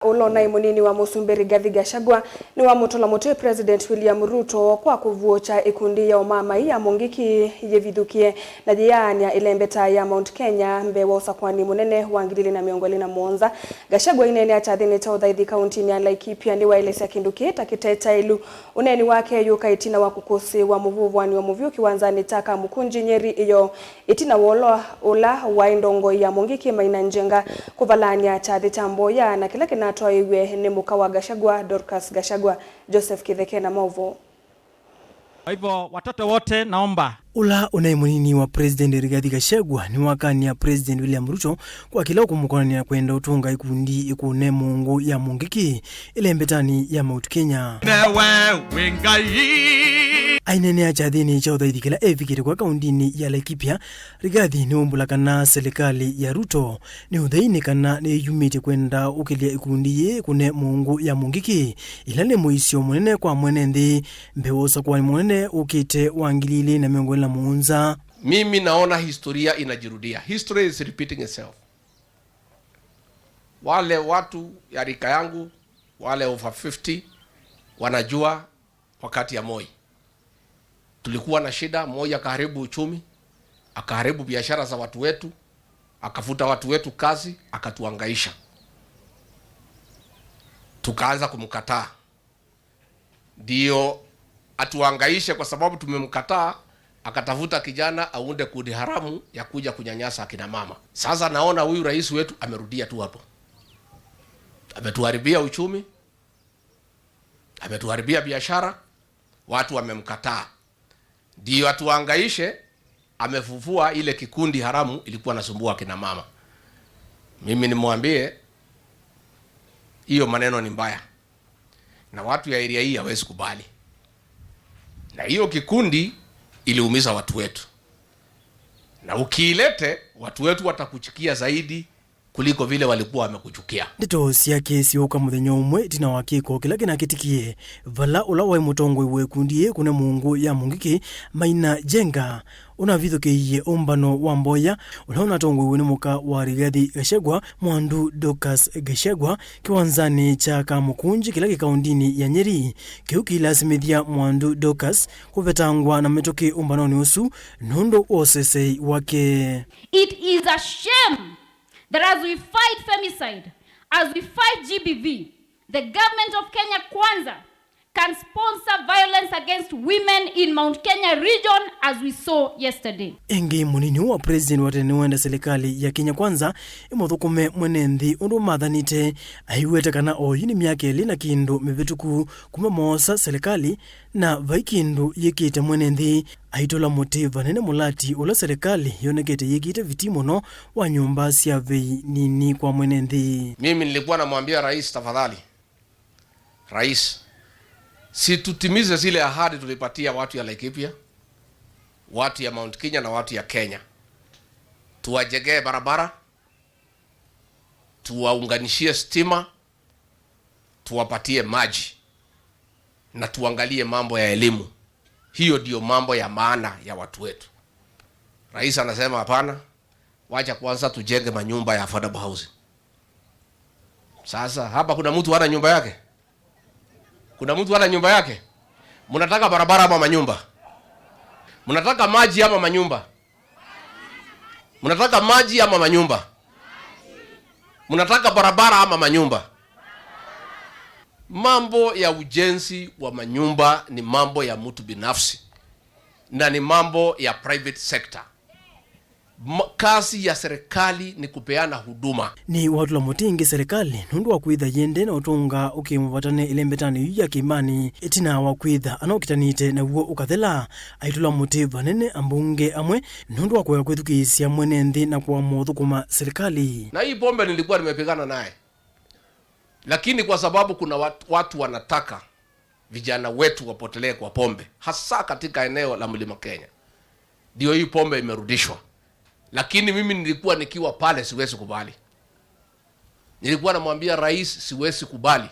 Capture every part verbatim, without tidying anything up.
Ũla ũnaĩ mũnini wa mũsumbĩ Rigathi Gachagua nĩwamũtũla mũtĩ President William Ruto kwa kũvuũkya ĩkundi ya ũmaamai ya Mũngiki yĩvithũkie na yĩyaany'a ĩlembeta ya Mount Kenya mbee wa ũsakũani mũnene wa ngili ilĩ na mĩongo ĩlĩ na mũonza. Gachagua aineenea kyathĩnĩ kya ũthaithi kauntinĩ ya Laikipia nĩwaelesya kĩndũ kĩĩ ta kĩte kyaĩlu. Ũneeni wake yũka ĩtina wa kũkũsĩĩwa mũvũvũanĩ wa mũvyũ kĩwanzanĩ kya Kamukunji Nyeri ĩyo, ĩtina wa ũla, ũla waĩ ndongoi ya Mũngiki Maina Njenga kũvalaany'a kyathĩ kya mboya na kĩla kĩnatwaĩiw'e nĩ mũka wa Gachagua, Dorcas Gachagua. Joseph Kĩtheke na maũvoo. Kwa hivyo, watoto wote naomba. Ũla ũnaĩ mũnini wa President Rigathi Gachagua nĩwakany'a President William Ruto kwa kĩla ũkũmũkonany'a na kwenda ũtũnga ĩkundi ĩkũne mũngũ ya Mũngiki ĩlembetanĩ ya Mount Kenya. Newe wĩ Ngai. Aineenea kyathĩnĩ kya ũthaithi kĩla evikĩte kwa kauntinĩ ya Laikipia, Rigathi nĩwaumbũla kana silikalĩ ya Ruto nĩ ũtheinĩ kana nĩyumĩtye kwenda ũkĩlya ĩkundi yĩĩ ĩkũne mũngũ ya Mũngiki, ĩla nĩ mũisyo mũnene kwa mwene nthĩ mbee wa ũsakũani mũnene ũkĩte wa ngili ilĩ na mĩongo ĩlĩ na mũonza. Mimi naona historia inajirudia. History is repeating itself. Wale watu ya rika yangu, wale over fifty, wanajua wakati ya Moi. Tulikuwa na shida, Moi akaharibu uchumi, akaharibu biashara za watu wetu, akafuta watu wetu kazi, akatuangaisha. Tukaanza kumkataa. Ndio atuangaishe kwa sababu tumemkataa, akatafuta kijana aunde kundi haramu ya kuja kunyanyasa akina mama. Sasa naona huyu rais wetu amerudia tu hapo. Ametuharibia uchumi, ametuharibia biashara, watu wamemkataa. Ndio atuangaishe, amefufua ile kikundi haramu ilikuwa nasumbua akina mama. Mimi nimwambie, hiyo maneno ni mbaya. Na watu ya area hii hawezi kubali. Na hiyo kikundi iliumiza watu wetu. Na ukiilete, watu wetu watakuchukia zaidi kuliko vile walikuwa wamekuchukia. Ndeto syake syũka mũthenya ũmwe ĩtina wa kĩko kĩla kĩnakĩtikie, vala ũla waĩ mũtongoi wa ĩkundi yĩĩ kũne mũngũ ya Mũngiki, Maina Njenga, ũnavithũkĩie ũmbano wa mboya ũla ũnatongoiw'e nĩ mũka wa Rigathi Gachagua, Mwandu Dorcas Gachagua, kĩwanzanĩ kya Kamukunji kĩla kĩ kaundinĩ ya Nyeri. Kĩu kĩilasimĩthya Mwandu Dorcas kũvetangwa na mĩtũkĩ ũmbanonĩ ũsu nũndũ wa ũseseei wake. It is a shame that as we fight femicide, as we fight G B V, the government of Kenya Kwanza can sponsor violence against women in Mount Kenya region as we saw yesterday. Ĩngĩ, mũnini wa president wa tene nĩwenda serikali ya Kenya Kwanza ĩmũthũkũme mwene nthĩ ũndũ mathanĩte, aiweta kana oyu nĩ myaka ĩlĩ na kĩndũ mĩvĩtũku kuma moosa serikali, na vai kĩndũ yĩkĩte mwene nthĩ aitũla mũtĩ vanene mũlati ũla serikali yonekete yĩkĩte viti mũno wa nyũmba sya vei nini kwa mwene nthĩ. Mimi nilikuwa namwambia rais, tafadhali, rais, si tutimize zile ahadi tulipatia watu ya Laikipia, watu ya Mount Kenya na watu ya Kenya. Tuwajengee barabara, tuwaunganishie stima, tuwapatie maji, na tuangalie mambo ya elimu. Hiyo ndio mambo ya maana ya watu wetu. Rais anasema, "Hapana, wacha kwanza tujenge manyumba ya affordable housing." Sasa, hapa kuna mtu hana nyumba yake? Kuna mtu hana nyumba yake? Mnataka barabara ama manyumba? Mnataka maji ama manyumba? Mnataka maji ama manyumba? Mnataka barabara ama manyumba? Mambo ya ujenzi wa manyumba ni mambo ya mtu binafsi na ni mambo ya private sector. Ma-, kazi ya serikali ni kupeana huduma. Nĩwatũla mũtĩ ĩngĩ serikali nũndũ wa kwĩtha yĩendee na ũtũnga ũkĩmũvatane ĩlembetanĩ yu ya kĩmani, ĩtina wa kwĩtha anokĩtanĩte naw'o ũkathela. Aitũla mũtĩ vanene ambunge amwe nũndũ wa kũea kwĩthukĩĩsya mwene nthĩ na kũamũa ũthũkũma serikali. Na hii pombe nilikuwa nimepigana naye. Lakini kwa sababu kuna wat-, watu wanataka vijana wetu wapotelee kwa pombe, hasa katika eneo la Mlima Kenya, ndio hii pombe imerudishwa. Lakini mimi nilikuwa nikiwa pale, siwezi kubali. Nilikuwa namwambia rais, siwezi kubali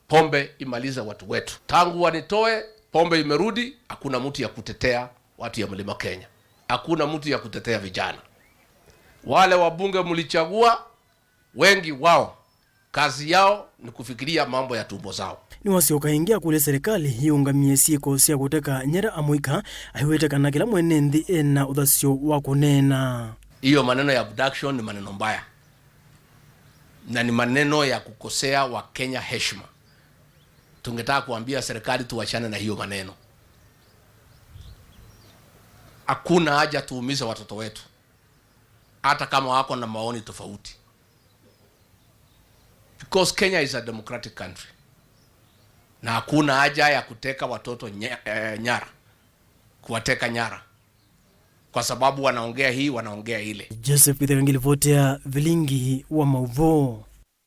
pombe imalize watu wetu. Tangu wanitoe, pombe imerudi, hakuna mtu ya kutetea watu ya Mlima Kenya. Hakuna mtu ya kutetea vijana. Wale wabunge mlichagua, wengi wao Kazi yao ni kufikiria mambo ya tumbo zao. Nĩwasyoka ĩngĩ akũlya serikali yĩũngamie syĩko sya kũteka nyara amũika, aiw'ĩte kana kĩla mwene nthĩ ena ũthasyo wa kũneena. Hiyo maneno ya abduction ni maneno mbaya na ni maneno ya kukosea Wakenya heshima. Tungetaka kuambia serikali tuachane na hiyo maneno. Hakuna haja tuumize watoto wetu, hata kama wako na maoni tofauti, because Kenya is a democratic country, na hakuna haja ya kuteka watoto nya- eh, nyara, kuwateka nyara kwa sababu wanaongea hii, wanaongea ile. Joseph Itheka ngilivoti ya Vilingi wa Mauvoo.